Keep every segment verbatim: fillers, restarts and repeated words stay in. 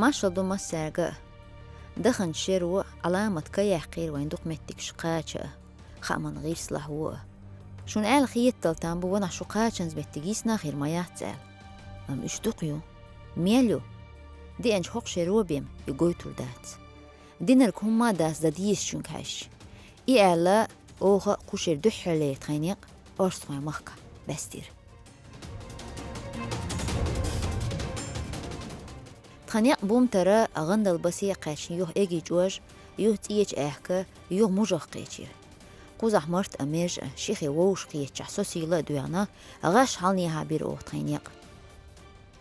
Маршал ду массаьрга а. Даханчу шеран Ӏаламат ка яьккхира вайн дукха меттигаш кхача а, хааман гӀирслахь ву а. Шуна аьлла хеталуш там бу, ванах шу кхачанза меттиг йисна а хир ма яц аьлла. Амма уьш дукха ю. Мел ю? Деанчу хӀокху шеран бен и гойтур дац. Динарг хӀумма а дац дан дезачуьнга хьаьжча. И аьлла, оха кху шеран дуьххьарлера тхайн некъ орстхойн махкахь баьстира. Тхан некъ бумтара гӀандал басе а кхаьчна, юха эгий чӀож, юха цӀеча аьхка, юха мужах кхечира. Кхузахь март а, меж а, ши хи вовшах кхетачохь со сийла а доьгӀна, гӀаш хьалнехьа бира оха тхайн некъ.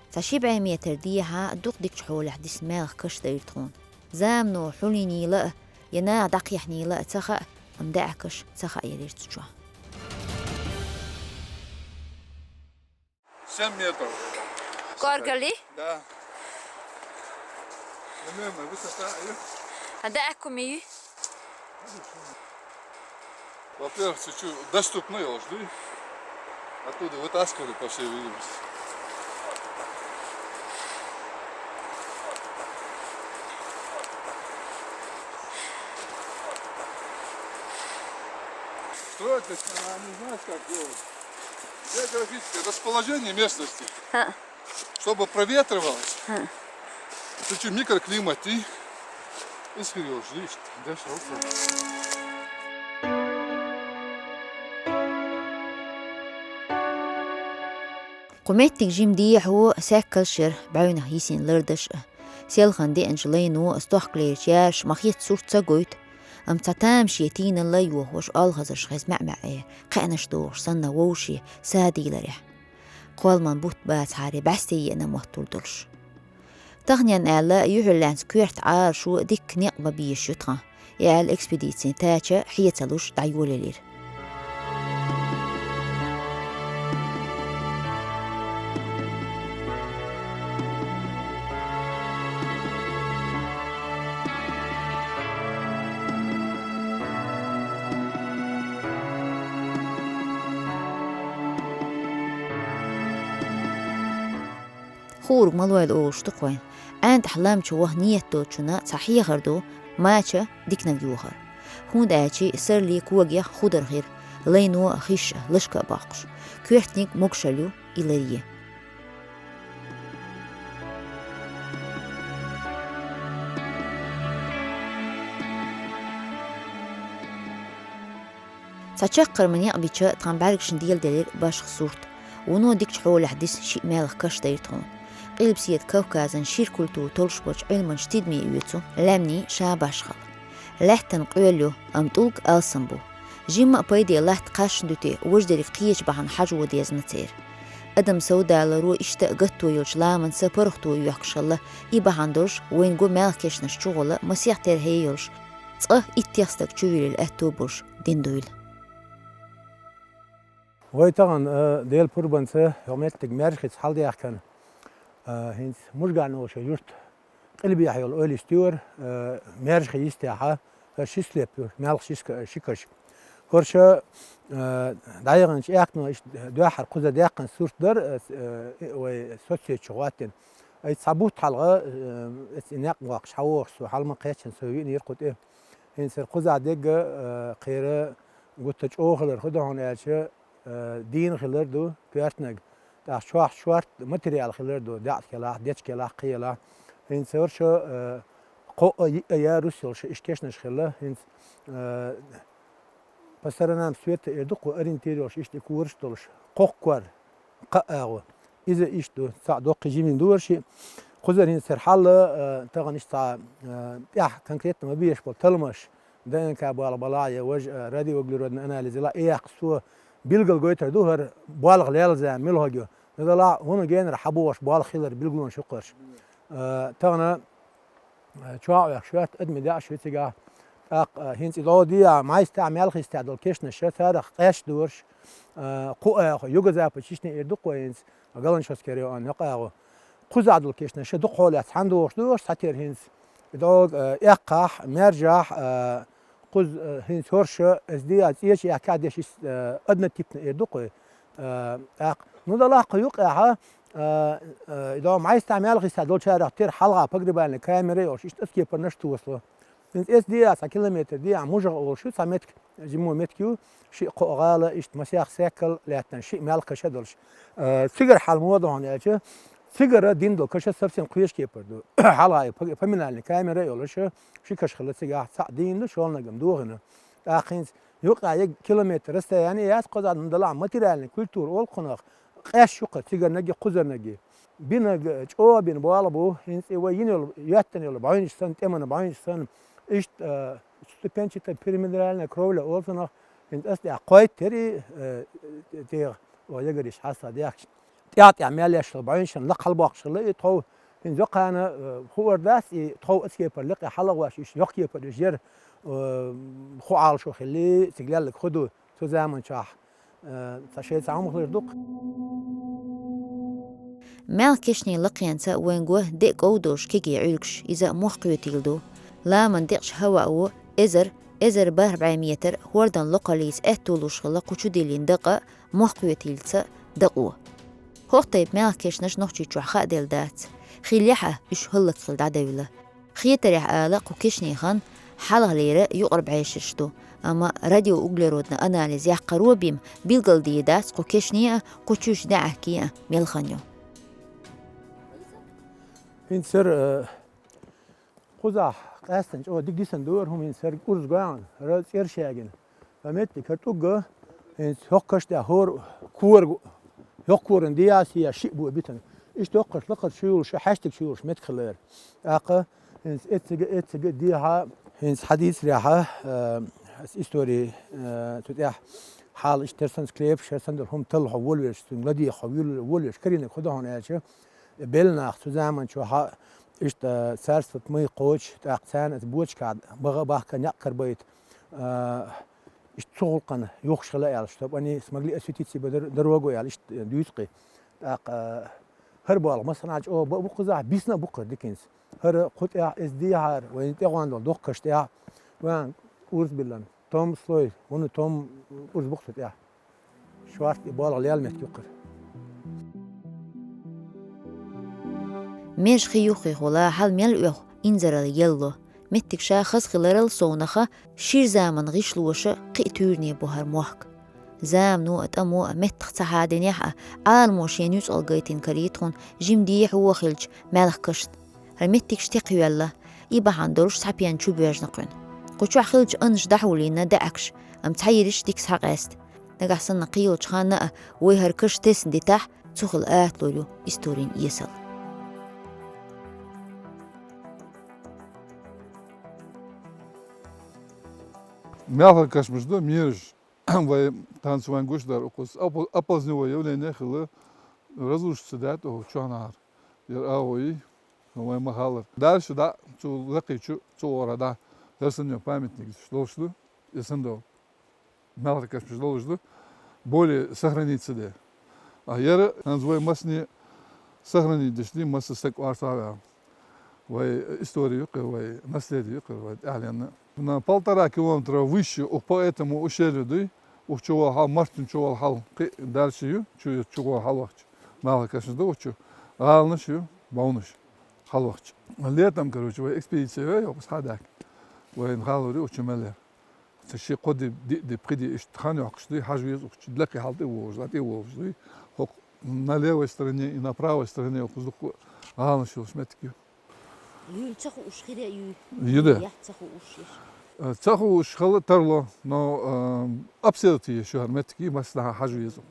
Цхьа ши бӀе метр дехьа дукха дикачу хьолехь дисна маьлха каш дайра тхуна. Замано хьулийнийла а, я наха дӀакхехьнийла а ца хаьа, амма даьӀахкаш ца хаьа елира цу чохь. Семь метров. Куьйгалли? Да. Примерно высота. А даьӀахка хӀума ю? Во-первых, чуть-чуть доступно йолуш ду. Оттуда вытаскивали, по всей видимости. Строят, то есть, она не знает, как делать. Географическое расположение местности. Ха. Чтобы проветривалось. Хм. Тут чё, микроклимат и, и серьёзно, видишь, дальше вот так. Кху меттиг жима дехьо саьккалш яра, бӀаьвнах йисина лардаш а. Селхана деанчу лайно а, стохкалерчу яраша ма-хетта сурт ца гойту, амма цхьа тамаше тийналла йохош олхазарш хеза маьӀ-маьӀӀе, кхаьънаш дохуш санна вовше садийларехь. Кхолламан бутт бацахьара бӀаьсте еана моттур долуш. Таханенна аьлла, юьхьарлаьцна коьрта Ӏалашо дикка некъ бан безаш ю тхан, и аьлла экспедицин тача хьеца луш дӀайолаелира. Хуург ма лойла олуш ду-кх вайн. ӀаьнтӀахь лам чу ваха нийят долчунна цхьа хьехар ду, мача диканиг йохар. ХӀунда аьлча сарралц когех худар хир, лайно а, хиш а, лашка а боккхуш. Коьртаниг могушалла ю и ларъе. Цхьа чаккхарма некъ бича, тхан бӀаьргашна деладелира башха сурт. Вуно дикачу хьолехь дисна шиъ маьлха каш дайра тхуна. Къилбаседа Кавказан шира культура толлуш болчу Ӏилманчу тидаме оьцу лаьмнийн ша башхалла. Лаьттан къоьлла ю, амма тӀулг алсам бу. Жимма а пайде латта кхаьчна дуьти, важа дерг кхечу бахьана хьажо дезна церан. Адам совдаларо иштта а гатто йолчу ламанца паргӀато йоьхкуш хилла, и бахьана долуш вайна го маьлхан кешнаш чугӀолла масех тера хӀей йолуш, цкъа иттех стаг чувилла аьтто болуш дина дуйла. Вай тахана, э, Делан пурбанца хӀокху меттиг Маьржхица хьалдаьхкина, э, хӀинца Мужган олуш йолу юрт къилбехьа йолу ойла йисте вара, э, Маьржхи йистехьа, хӀара ши слеп ю, маьлхан ши ска-, ши каш. ХӀорш, э, дӀаяханчу аьхкано иштта дуьххьара кхуза даьккхина сурт дара, э, э, вай соцсеть чу хӀоттийна. Ай цхьа бутт хьалха, э, эца и некъ боккхуш хьан вохуш со, хьалма кхеччина со виънера кху тӀе. ХӀинца хӀара кхузахь дегга, э, кхера гуттар чӀогӀа хилар хӀун ду хьуна аьлча, э, дийна хилар ду коьртаниг. ТӀаккха чохь шорта материал хилар ду, даьӀахк елахь, дечиг елахь, кхин елахь. ХӀинца хӀорш, э, кхоъ а, йиъ а ярус йолуш иштта кешнаш хилла. ХӀинца, э, по сторонам света эр ду-кх, ориентир йолуш, иштта и кораш долуш. Кхоккхор, кхаа агӀо. Иза иштта ду, цхьаъ доккхий жимина ду хӀорш. Кхузара хӀинца хӀара хьалла, э, тахана иштта цхьа, э, тӀехь конкретно ма беш болу талламаш, ДНК балха балахь я важа, э, радиоуглеродный анализ елахь, и яккха со билгал гойтур ду хӀара болх лелла зама муьлхарг ю. Ну, делахь, вуно генара хьабогӀуш болх хилар билгалонаш ю-кх ерш. Э, тахана, э, чохь Ӏохкуш шоьтта адамий даьӀаш ю цигахь. ТӀаккха, э, хӀинца и дӀо дийа, Майстахь, Мелхистахь долу кешнаш, царах къаьсташ дора, э, кху агӀо, юго-запад Чечни эр ду-кх вай хӀинца, Галанчожский район, йоккха агӀо. Кхузахь долу кешнаш дукха хьолаьцна хьан догӀуш ду, цхьатерра хӀинца. И дӀо, э, эккхахь, маьржахь, э, кхуза, э, хӀинца хӀорш, эс дийа цӀеча яхкахь деш, иза, э, однотипно эр ду-кх вай. Э, тӀаккха, ну, делахь кху юккъехь, э, э, и дӀо Майстахь, Мелхистахь долчарах тера хьалха погребальный камера йолуш, иштта оцу кепарнаш тосало. ХӀинца эс дийа цхьа километр дийа, МужагӀа олуш ю цхьа меттиг, жимма меттиг ю, шиъ-кхоъ гӀала, иштта масех сехкал лаьттина, шиъ маьлхан каш а долуш. Э, цигара хьал муха ду хьуна аьлча, цигара дина долу каш совсем кхечу кепара ду. Хьалха и пог-, поминальный камера а йолуш, ши каш хилла цигахь, цхьаъ дийна ду, шолгӀаниг-м дохийна. ТӀаккха хӀинца юккъехь ерг километр расстояние яц кхузахь, ну, делахь материальный культура олу-кх хьуна, къаьсташ ю-кх цигара наггахь, кхузара наггахь. Бинарг чӀогӀа бина болх бу, хӀинца и вай йина йолу, йоьттина йолу бӀаьвнаш санна, тӀеман бӀаьвнаш санна, иштта, э, ступенчатая пирамидальная кровля олу цунах, хӀинца аса тӀехь кхойтта тера и, э, тӀе, о, ягариш хьаста дехкаш. ТӀаьхь-тӀаьхь мел еш йолу бӀаьвнашна лакха хьалабоккхуш хилла и тхов, хӀинца йоккхана, э, хуур дац, и тхов оцу кепара лекха хьалагӀош, уьш йоккха кепара уьш яра, э, ху Ӏалашо хилли, цига лелларг ху ду цу заманчохь. Э, цхьа шайн цхьа хӀума хилар ду-кх. Мелхан кешнийн лакхенца вайн го деа ков долуш кегий Ӏуьргаш, иза мохк кхетийла ду. Ламан декъачу хӀавао эзар, эзар бархӀ бӀе метр хӀордан локхаллица аьтту луш хилла кху чу диллина дакъа, мохк кхетийлаца дакъо. ХӀокху тайпа мелхан кешнаш Нохчийчохь хааделла дац. Хиллехь а, уьш хӀаллакьхила дӀадевлла. Хетарехь ала, кху кешнийн хан хьалхалера юкъара бӀешераш ду, амма радиоуглеродный анализ яккхаро бен билгалдийр дац кху кешнийн а, кху чуьйш даьӀахкийн а мелхан ю. ХӀинца хӀара, э, кхузахь къаьстина чӀогӀа дика дисина ду хӀара хӀума, хӀинца хӀара урс гоьгӀна, хӀара цӀераш ягийна. Ткъа меттиг хӀара тӀулг, хӀинца хӀокху каш тӀехь хӀора кора, хӀокху корана дехьа-сехьа шиъ бу битина. Иштта йоккхаш лакхара чу йолуш, хьаьштиг чу йолуш меттиг хилла яра. ТӀаккха хӀинца эццига, эццига дехьа, хӀинца хьан дийцарехь, э, истори, э, цу тӀехь хьала иштта хӀара санна клепаш, хӀара санна долу хӀума талла хьо волавелча, цуьнга ладийгӀа хьо вуьл-, волавелча, карийнарг хӀун ду хьуна аьлча, белла нах цу заманчохь, иштта царство тьмы кхочуш, тӀаккха царна оцу бочкахь баха-, бахка некъ карабайта, а, иштта цу гӀуллакхана юхуш хила аьлла, чтобы они смогли осветить себе дор-, дорогу аьлла, иштта дуьйцу-кх. ТӀаккха, а, хӀара болх массанхьа чӀогӀа баа бу кхузахь, бисина а бу кхара диканца. ХӀара кху тӀехь эс дехьара, вайн тӀегӀон долу доккхаш тӀехь, вайн урс биллина. Том слой, хӀунда том урс бу-кх цу тӀехь. Шорта и болх лела меттиг ю-кх хӀара. Меж хи юххехула хьал мел оьху инзаралла елло. Меттиг ша хаза хиларал совнаха, шира заман гӀишлоша кхин а туьйране бу хӀара мохк. Замано а, тӀамо а меттах ца хьадинехь а, Ӏаламо шен нуьцкъала гайтина карийта тхуна жима дехьо хилча мелхан кашна. ХӀара меттигаш текхайоьлла, и бахьана долуш цхьа пен чу боьжна кхуьнан. Кху чохь хиллачу аннаш дӀахьулйина даьӀахкаш, амма цхьа йираш дика схьакъаьста. Нагахь санна кхийолчу ханна а вай хӀара каш тесна дитахь, цу хила аталур ю историн эсал. Мелхан кашамаш ду, мераш. Вай танцевать гуш дар укхаза. Опо-, оползневое явление хилла, разрушиться даьтта оха чохь нахьара. Яра агӀо йий, вай ма-хиллара. Дальше дӀа цу лакхе чу, цу гӀора дӀа, хӀара санна памятник долуш ду, и санна долу мелхан кашамаш долуш ду, более сохраниться де. А яра хӀинца вай массане сохранить деш дий, масса стаг орцахь а ваьлла. Вай история ю-кх хӀара, вай наследие ю-кх хӀара, вай тӀаьхьенна. На полтора километра выше, ух, по этому ущелью дуй, ух чу волу хьал, Мартин чу волу хьал, кхин дальше ю, чу, чу волу хьал вахча. Мелхан кашамаш ду ух чу. ГӀаланаш ю, бовнаш хьал вахча. Летом, короче, вай экспедиция вай, йоккхус хьадаьхкина. Вайна хьалур ю ух чу мел яра. Ца ши кхо ди, диъ ди, пхи ди иштта хан йоккхуш дуй, хьажа веза ух чу, лакхе хьал тӀе вогӀуш, дӀа тӀе вогӀуш дуй. ХӀокху на левой стороне и на правой стороне йоккхус дуккха гӀаланаш йолуш меттиг ю. Юй ца хууш хир а юй. Ю де? Яц ца хууш еш. Э, ца хууш хала тарло, но, э, обследовать еш ю хӀара меттиг, массанхьа хьажа веза.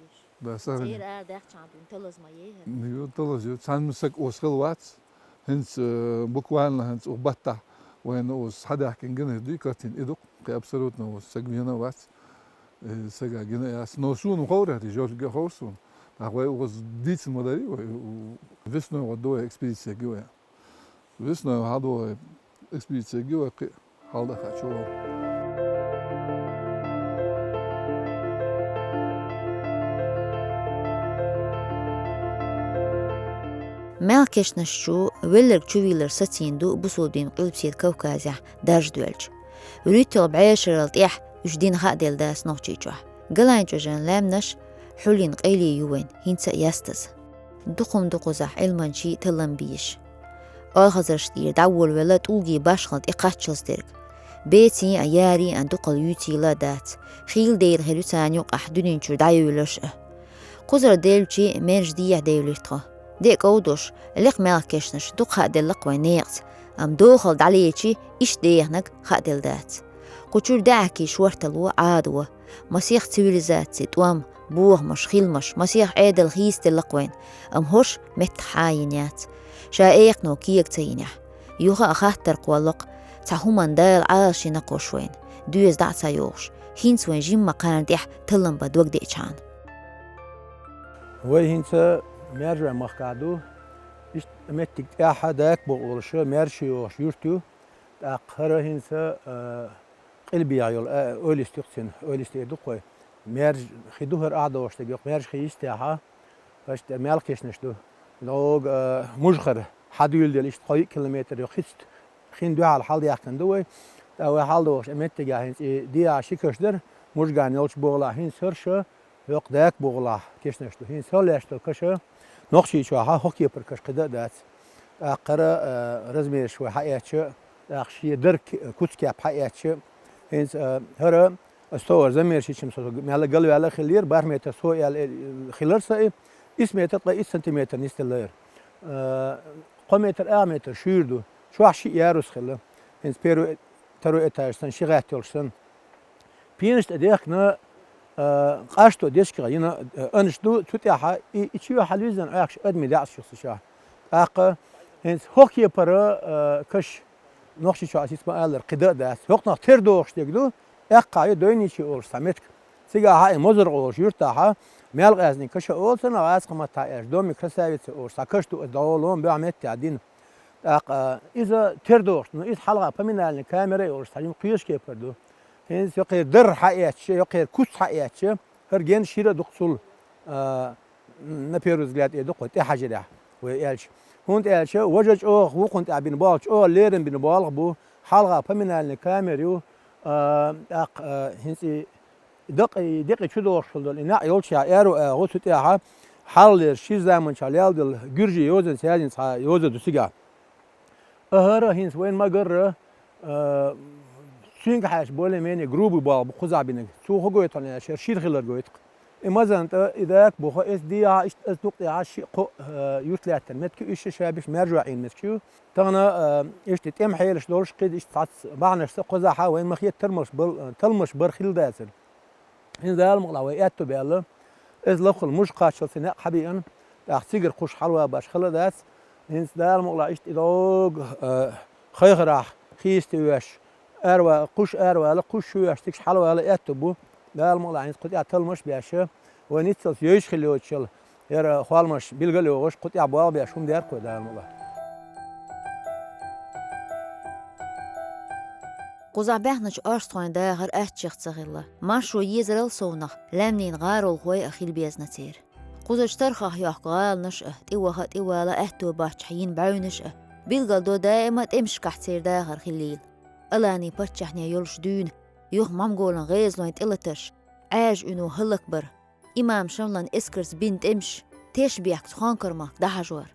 Да, сагӀина. Церан ара даьхча дуьйна талаз ма ей хӀара. Ю, талаз ю. Цхьана саг осхила вац. ХӀинца, э, буквально хӀинца ух баттахь вайна оцу схьадаьхкина гина дуй картина и ду-кх, кхин абсолютно оцу саг вена а вац. Э, сага гина а яц. Но суна ховра хӀара, жожагӀа ховра суна. А вай угаз дийца ма дарий вай, у, весной гӀо ду вай экспедицияги вай. Весной хьадо вай экспедицияги вай кхы хьалдахачу. Маьлхан кешнаш чу велларг чувийлар сацийна ду бусулба дин Къилбаседа Кавказехь дарж доьлча. ВуьрхӀитталгӀа бӀешарал тӀехь уьш дина хааделла дац Нохчийчохь. Галайн чӀожан лаьмнаш хьулйина къайле ю вайна, хӀинца а ястаза. Дукха-м ду кхузахь Ӏилманчий таллам беш. Ойхазарш тӀера дӀаволавелла тӀулгий башхалла тӀекхаччалц дерг. Беций а, ярий а дукхал юьйцийла а дац. Хийла дера хир ю царна юкъахь дуьнен чуьра дӀайолалуш а. Кхузара девлчи, маьржа дехьа девлира тхо. Де а кӀовдош, лекха маьлхан кешнаш дукха хааделла-кх вайн некъаца, амма дохал дӀалечи, иштта деханарг хааделла дац. Кху чуьра даьӀахкий шортало, Ӏадало, масех цивилизаци, тӀом, бохамаш, хиламаш, масех Ӏедал хийцаделла-кх вайна, амма хӀорш меттаххьа а йина яц. Ша экхано кега ца йинехь. Юха а хаттар кхоллакх, цхьа хӀуманна Дала Ӏалашйина-кх хӀорш вайна, доьза дӀа а ца йохуш, хӀинца вайн жимма кхарна тӀехь таллам бан дог деъчхьана. Вай хӀинца Маьржойн махкахь ду, иштта меттиг тӀехь ДакабугӀа олуш, Маьржа-Ши йохуш юрт ю. ТӀаккха хӀара хӀинца, а, къилбехьа йолу, а, ойлист ю-кх цуьнан, ойлист эр ду-кх вай. Маьржа хи ду хӀара ахь дохуш дерг, йоккха Маьржа хи йистехьа, иштта маьлхан кешнаш ду. ДӀоган, а, мужахара хьадуьйладелла иштта кхо-йиъ километр йоккха хица хин дуьхьал хьалдаьхкина ду вай. ТӀаккха вай хьалдохуш а меттигехь хӀинца и дехьа ши каш дара, Мужган йолчу бухахь хӀинца хӀорш а, йоккха ДакабугӀалахь кешнаш ду. ХӀинца хӀара лаьтташ долу каш а Нохчийчохь хӀокху кепара каш кхидӀа а дац. ТӀаккха хӀара, а, размераш вай хьаэцча, тӀаккха шен дара ки-, куц-кеп хьаэцча, хӀинца, а, хӀара, аса товар замераш йича-м со мелла галваьлла а хиллера, бархӀ метр со аьлла, э, хилира сан и, исс метр ткъа исс сантиметр нисделла яра. А, кхо метр, ах метр шуьйра ду, чохь шиъ ярус хилла. ХӀинца первый, второй этаж санна, ши гӀатта йолуш санна. Пенаш тӀе дехкина, а, къашто дечкигӀа йина, а, анаш ду, цу тӀехьа и, и чоь хьалвиззина Ӏохкуш адамийн даьӀахкаш ю-кх цу чохь. ТӀаккха хӀинца хӀокху кепара, а, каш Нохчийчохь аса хӀинца ма-аллара кхидӀа а дац. ХӀокхунах тера дохуш дерг ду, Аьккхахь ю Дойничи олуш цхьа меттиг. Цигахь а и Мозаргӏа олуш юьртахь а, маьлхан къаьстина каш а олу цунах, гӀазкхийн маттахь аьлча, Домик красавицы олуш цхьа каш ду, аса дӀагӀо лома боьхна меттехь дина. ТӀаккха, а, иза тера дохуш, ну, иза хьалха поминальный камера а йолуш цхьа жима кхечу кепара ду. ХӀинца йоккхера дарра хьаэцча, йоккхера куц хьаэцча, хӀара генна шира а ду-кх цул, а, на первый взгляд, эр ду-кх вай тӀехьажарехь, вай аьлча. ХӀунда аьлча важа чӀогӀа вукхунна тӀехь бина болх, чӀогӀа леррина бина болх бу, хьалха поминальный камера ю, а, тӀаккха, а, хӀинца и дакъа, и декъий чу догӀуш хилла долу и неӀ йолчохь аьрру агӀо, цу тӀехь хьалхалера шира заманчохь лелла долу гуьржийн йозанца язйина цхьа йоза ду цигахь. ХӀара хӀинца вайна ма-гарра, а, цуьнга хьаьжча более-менее грубый болх бу кхузахь бинарг. Цо хӀун гойту аьлча, шира хилар гойту-кх. И Мазан тӀе, и ДакабугӀа, аса дехьа, иштта аса дукха тӀехьа шиъ-кхоъ, а, юрт лаьттина меттиг ю, уьш шаьш а беш Маьржойн Ӏийна меттиг ю. Тахана, а, иштта тӀеман хьелаш долуш, кхидӀа иштта цхьацца бахьанашца кхузахь а вайна ма-хетта талламаш бал-, талламаш бар хилла дацара. ХӀинца Дала мукъалахь вай аьтту баьлла. Иза лаххула муш кхаччалц и некъ хьабеана, тӀаккха цигара кхуш хьалаван баш хала а дац. ХӀинца Дала мукъалахь иштта и дӀоган, а, хайхарахь хийста веш, аравала, кхуш аравала, кхуш чу веш, цигахь хьалавала аьтту бу. Дала мукъалахь хӀинца кху тӀехь талламаш а беш, вай ниццалц йовзаш хилла йоцуш йолу хӀара холмаш билгал а йогӀуш, кху тӀехь болх беш хӀума дер-кх вай, Дала мукъалахь. Кхузахь баьхначу орстхойн дахар аттачех ца хилла. Маршо езарал совнах, лаьмнийн гӀаролхой а хила безна церан. Кхузачу тархах йохку гӀаланаш а, тӀеваха а, тӀевала а аьтто бацчахь йина бӀаьвнаш а, билгалдо даима тӀемашкахь церан дахар хиллийла. Аланийн паччахьне йолуш дуьйна, юха Монголан гӀезалойн тӀелатарш, Ӏаьржа уьно хӀаллакбар, имам Шамлан эскарца бина тӀемаш, тешнабехкаца Хонкармахка дӀахьажор,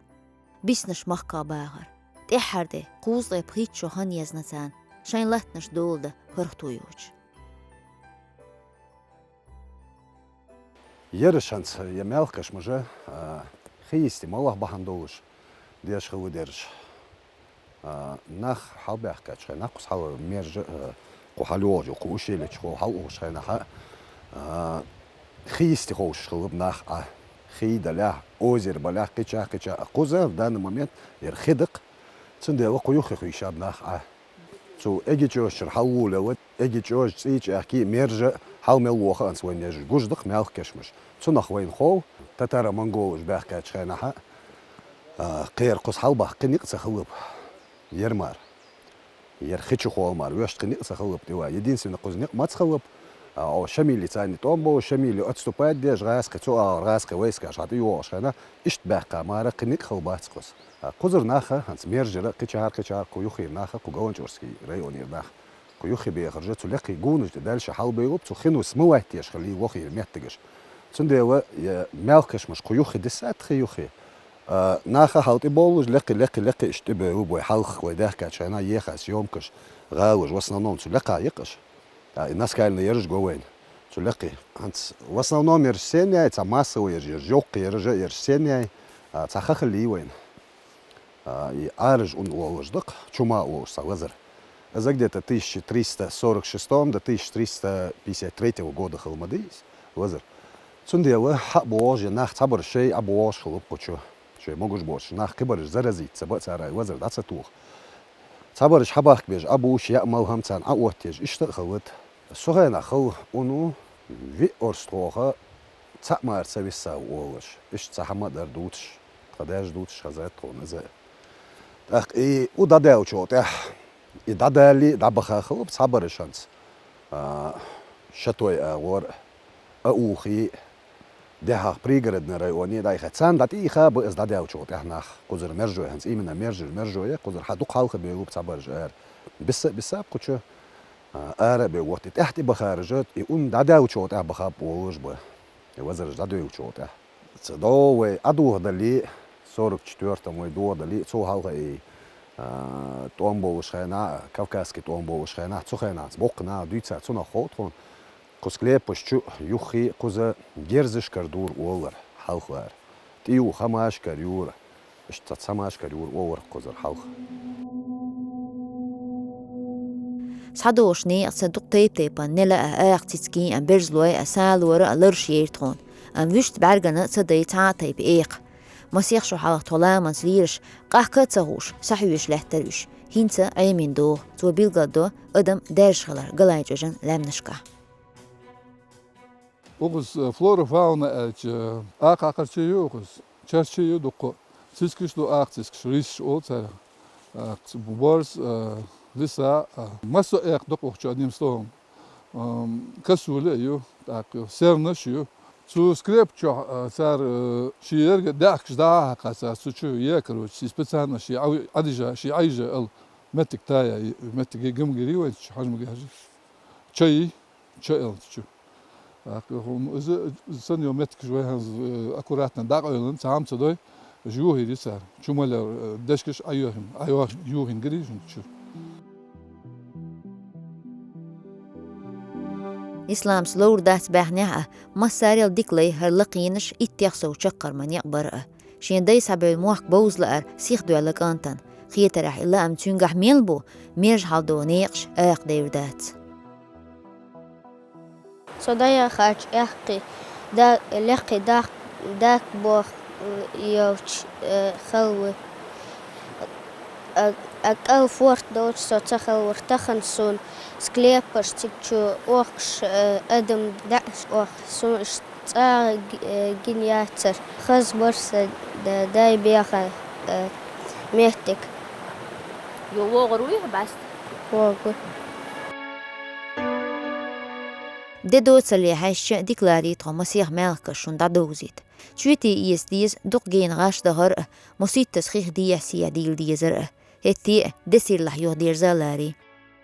биснарш махках бахар, тӀаьххьара де, кхузткъе пхийтта шо хан езна царна, шайн латтанаш дола дан паргӀато йоцуш. Ерриш хӀинца я маьлхан каш мужа, а, хи йисте молох бахьана долуш деш хилла дерриш. А, нах хьалабаьхкачу хенахь, кхуза хьала Мержа, а, кху хьалайогӀучу, кху ущелье чу хьала ухучу хенахь, а, хи йисте ховшуш хилла нах Ӏа. Хи далехь, озеро балехь, кхечахь, кхечахь. А кхуза в данный момент яра хи ду-кх. Цундела кху юххе хуьйшаб нах Ӏа. Цу Эгичожчуьра хьалаволавелла, Эгичож, ЦӀийчу аьхки, Мержа, Хьал мел воха анц вайн ежаш гуш дакх мелха кешмаш. Цунах вайн хов, татара-монголаш баьхкача хенахьа, а, кхера кхус хьалбах кхин никъ ца хилип. Ер мар. Ер хи чу хол мар, вешта кхин никъ ца хилип тӀива. Единственный кхуз никъ мац хилип, а, о, Шамили цани тӀом бо, Шамили отступать деш, гӀаскхи цу а, гӀаскхи войскаш хьа тӀа йоагӀаш хена, ишт баьхка мара кхин никъ хилбац кхуз. А, кхузар наха, ханц мержира, кхичар, кхичар, кху юхир наха, кху Галанчурский районир нах. Кху юхи бехаржа, цу лекхи гунаж тӀе дальше хьалбейлуп, цу хину смывать деш хили вохир меттигаш. Цундела, я, мелха кешмаш кху юхи дисат хи юхи. А, наха хьалтӀи боллуш, лекхи, лекхи, лекхи ишт тӀе бейлу бой хьалх вай дехкача хена еха съёмкаш, гӀалуш, в основном цу лекха екъаш. А, и наскально ержа го вайн. Цу лекхи. Ханц, в основном ержа сен яй, ца массово ержа, ержа, ёккха ержа, ержа сен яй, а, ца хахали вайн. А, и арыж ун олуш дакх, чума олуш са лазар. Аза где-то тысяча триста сорок шестом до тысяча триста пятьдесят третьего года хилма дийс лазар. Цундела хьа божа нах цабар шей а божа хилуп кучу. Шей могуш бош нах кибарыш заразить, ца бацара лазар да ца тух. Цабарыш хьабахк беж а буш я малхам цан а оттеж, ишта хилат. Сухена хил уну ви орстхоха ца мар ца виса олуш. Ишта ца хьама дар дуташ. Тха даж дуташ хазат тхона за. Так, и у дадел чо тя. И дадали дабаха хилуп цабарыш анц. А, шатой а гор, а ухи, дехах пригородный райони дайха. Цан дати иха бу из дадел чо тя нах. Кхузар мержой ханц, именно мержир, мержой, кхузар хьа дук халха бейлуп цабарыш ар. Бисса, бисса кучу. А, ара бе вот и тӀехьтӀи бахара жат, и ун дадел чо тя баха полуш ба. И вазар дадел чо тя. Ца до вай а дух дали, сорок четвёртом вай дух дали, цу халха и, а, тӀом болуш хена, кавказский тӀом болуш хена, цу хена, бокна, дуйца, цу на хот хон. Кус клепаш чу юхи куза герзыш кар дур олар, халхлар. ТӀиу хамаш кар юра. Ишта цамаш кар юр овар кхузар халх. Схьадош некъ ца дукх тайп-тайпан нела а, аьхцицкий а, берзлой а, салора а ларш ейртхун. Ам вуьшт бӀаргана ца дай цхьа а тайп экх. Масех шо хьалха тхо ламанца лийраш, къахка а ца гӀуш, сахьоьш лаьттар уьш. ХӀинца Ӏемин догӀу, цо билгал до адам даьржа хилар галай чӀожан лаьмнашка. Укхус, э, флора, фауна аьлча, акха акхарчий ю укхус, чарчий ю дуккха. Цискаш ду, акха цискаш, рисаш олу царах. Акха ц-, борз, э, лиса, э, массо а экха дукха ухчу, одним словом. Ам, косули а ю, так ю, сернаш ю. Цу скреп чохь, э, цара, э, ши ерга даьхкаш дӀа а хьакха цара, цу чу е, короче, ши специально, ши Ӏа-, Ӏадижа, ши Ӏайжа ал меттиг тая, и меттиге гамгири вайн чу хьажмаге хьажи. Чай, чай ал чу. Аккха хӀума иза, иза санна йолу меттигаш вай хӀанз, э, аккуратно дӀакъевлина, цхьа хӀума ца дой, юхийри цара. Чу ма лер, э, дешкаш Ӏа юхин, Ӏа юхин, юхин гири шун чу. Исламс ловр дац баьхнехь а, массарел дика лай хӀара лакхийнаш иттех сов чаккхарма некъ бара а. Шен дай схьабевлла мохк бовза лаар сихдоьлла кӀантана. Хетарехь и лаам цуьнгахь мел бу, мержа хьалдо некъаш акха девр дац. Со дӀаяхача аьхкхий, да-, лекхий дак-, дакбох йолчу, э, хала ву. А, а кӀал форт долчу со ца хала вара, тахана суна склепаш цига чу охкуш, э, адам даьӀаш охку, суна иш цӀа а ги-, э, гина яцара. Хаза бара сан да-, дай беха, э, меттиг. Йо, вогӀур вуй хьо баста? ВогӀур. Де доцалле хьаьжча, дика ларий тхо масех маьлхкаш шун дӀадовзийта. Чоьте эца деза дукха гена гӀаш дахар а, муситтаза хих дехьа сехьа дийла дезар а. ХӀетте а де сирлахь юха дерза а ларий.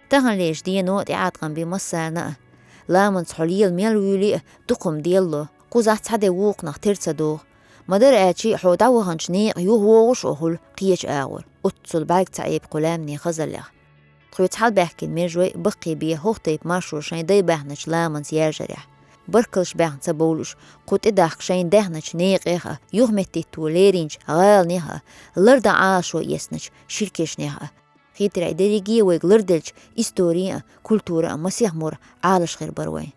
Таханлерчу дено тӀеӀаткъам бен массарна а. Ламанца хьо лела мел вуьйлий а, дукха хӀума делло, кхузахь цхьа де вукхунах тера ца догӀу. Ма-дарра аьлча, хьо дӀаваханчу некъа юхавогӀуш а хуьлу кхечу агӀор, оццул бӀаьрг ца Ӏеба кху лаьмнийн хазаллех. Тхоьца хьалабаьхкина мержой баккхий бен хӀокху тайпа маршо шайн дай баьхначу ламанца яржарехь. Баркаллаш баьхна ца бовлуш, кху тӀедахка шайна даьхначу некъех а, юхаметтитто леринчу гӀаланех а, лардан Ӏалашо эцначу ширкешнех а. Хетарехь, дерриге а вайга ларделлачу истори а, культура а масех мура Ӏалаш хир бара вайн.